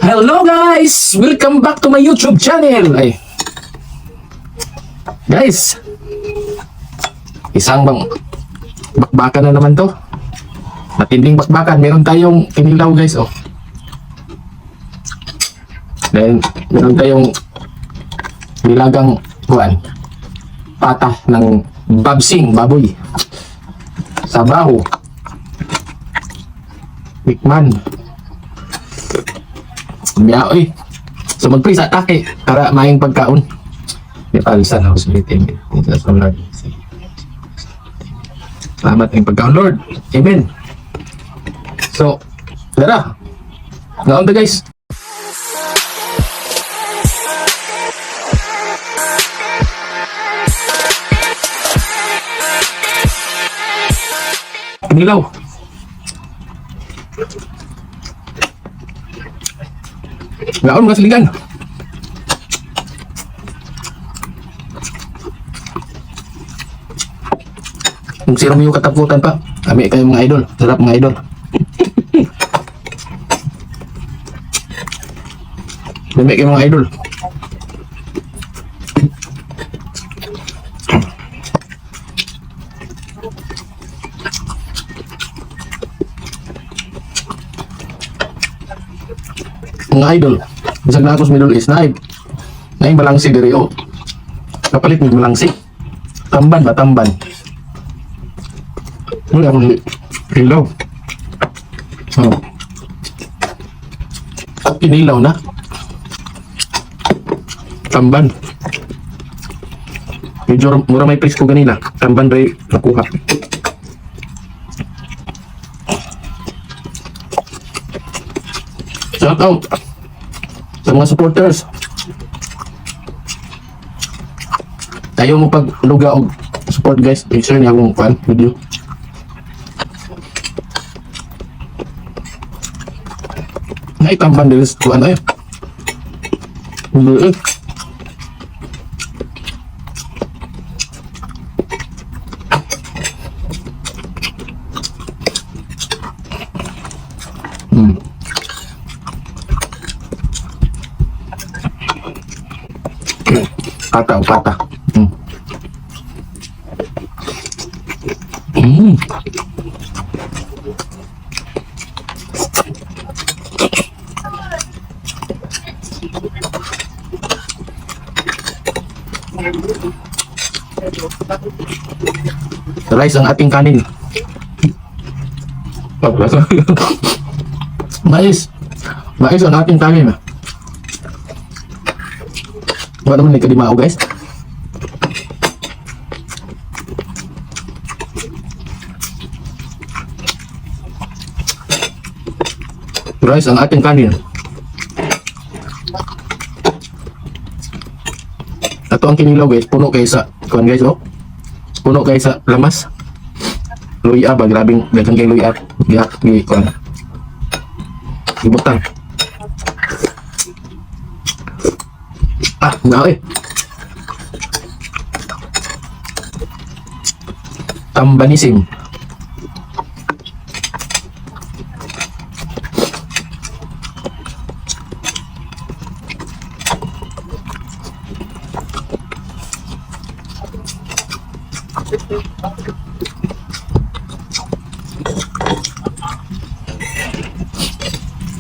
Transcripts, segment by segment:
Hello guys! Welcome back to my YouTube channel! Ay. Guys, isang bang bakbakan na naman to. Matinding bakbakan. Meron tayong kinilaw, guys, oh. Then, meron tayong nilagang kuan, pata ng babsing, baboy. Sabaw. Tikman. Biya, oy. So mag-pray sa atake para maayong pagkaon. Di palisan ako sa meeting. Lord. Salamat ang pagkaon, Lord. Amen. So, tara. Ngaon ta, guys. Kinilaw. Ngaon mga siligan. Kung si Romeo kataputan pa, kami kayo mga idol. Sarap, mga idol. Kami kayo mga idol. Mga idol, bisag na ako sa Middle East, naay malangsi diri oh. Kapalit mig malangsi. Tamban ba, tamban? Wala akong ilaw. Oh. Kinilaw na. Tamban. Medyo mura may presko ganina. Tamban ba nakuha? Shout out sa mga supporters. Tayo mo pag luga og support, guys. I-share niya akong fan video. Naitamban din sa kuan ay. Hindi eh. Pata o pata. Rice ang ating kanin. Mais. Mais ang ating kanin. Wala naman ni kadimao, guys. Rice ang ating kanin. Ato ang kinilaw, guys, puno kay sa kuan, guys, oh. Puno kay sa lamas. Luya ba, grabing daghan kay luya. Giha gi kuan. Gibutang. Ah, na eh. Tambanisim.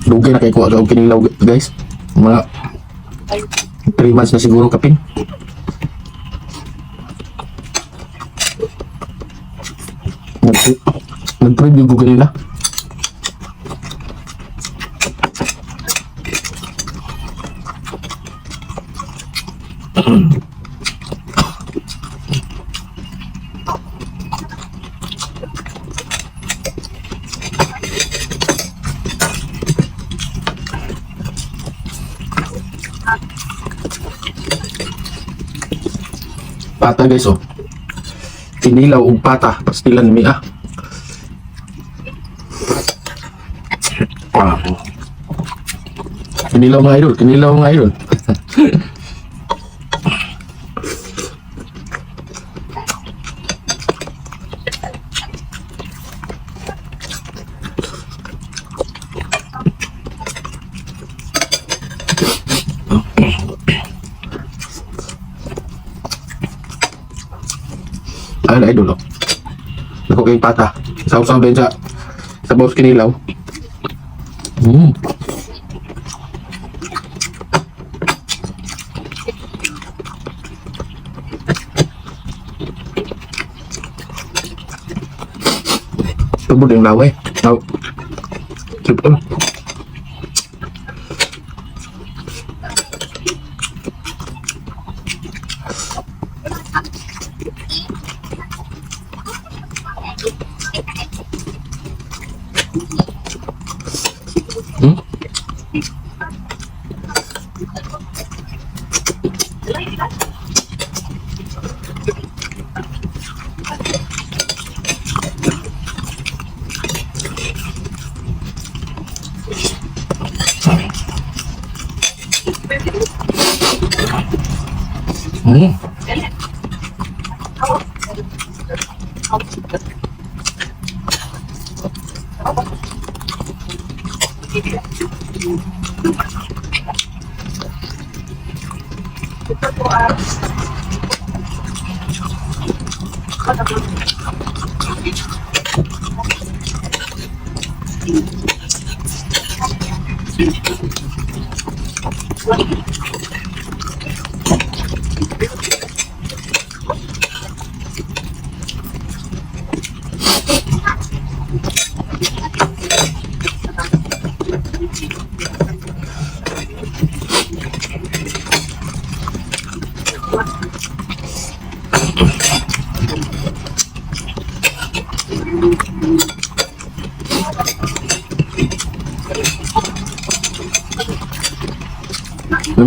Dugay na kay kuha og kinilaw, guys. Mga 3 months na siguro kapin. Nag-preview ko kanina. Pata, guys, oh. Kinilaw og pata, pastilan mi ah. Ah. Kinilaw, mga idol, kinilaw, mga idol. Ano, idol, oh. Dako kayong pata. Sausaw din sa sabaw sa kinilaw. Tubod yung laway. Aw. Triple.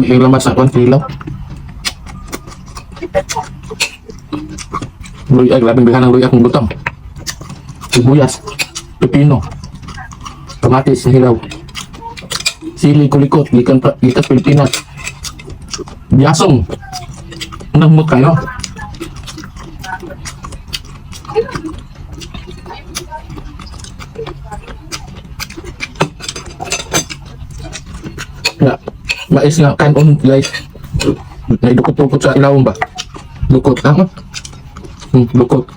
Yung lamas sa kwan, kinilaw. Luya, grabing bihan ng luya kung butang. Sibuyas, pipino, kamatis, hilaw, sili kulikot, gikan pa, gikas Pilipinas. Biyasong. Nagmut kayo. Nga, mais nga kanon guys. May dukot-dukot sa ilawom ba? Dukot ha? Dukot.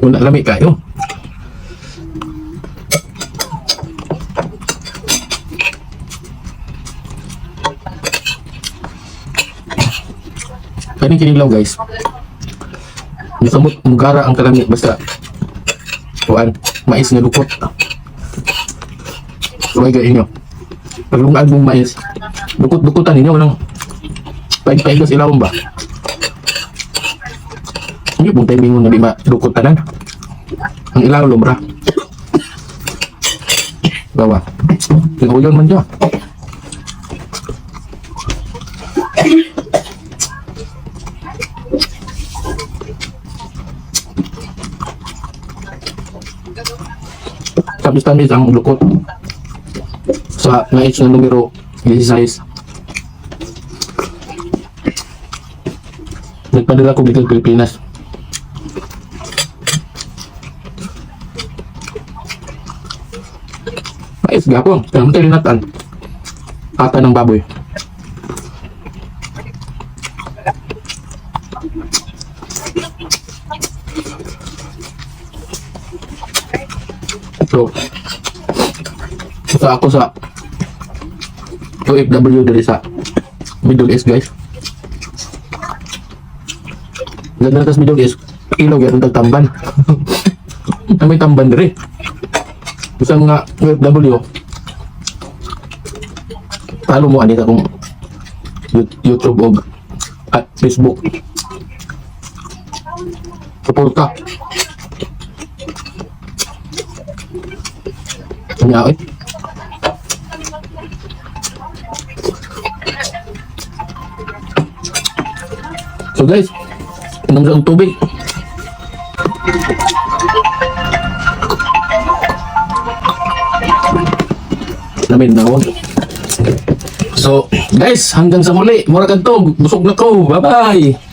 Wala lami kayo. Kaning kinilaw, guys. Nasamot mugara ang kalami basta kuan mais nga dukot. Suway kayo inyo. Paglungaan mong mais, dukot-dukotan ninyo, walang paig-paig sa ilawom ba? Hindi pong timing mo na di ba dukot tanan. Ang ilaw lumra. Bawa. Tinguyon man siya. Tamis-tamis ang lukot sa mais na numero 16. Nagpadala ko dito sa Pilipinas. Mais gapon. Kaya mo linatan. Pata ng baboy. So, sa ako sa OFW diri sa Middle East, guys. Ganda na sa Middle East, ilaw gyud ang tamban. Ang may tamban diri. Sa mga OFW, talo mo ani akong YouTube o at Facebook. Suporta. Kanya eh. So guys, inom sa tubig. Namin nawag. So, guys, hanggang sa muli. Mura kadto, busog na ko. Bye-bye.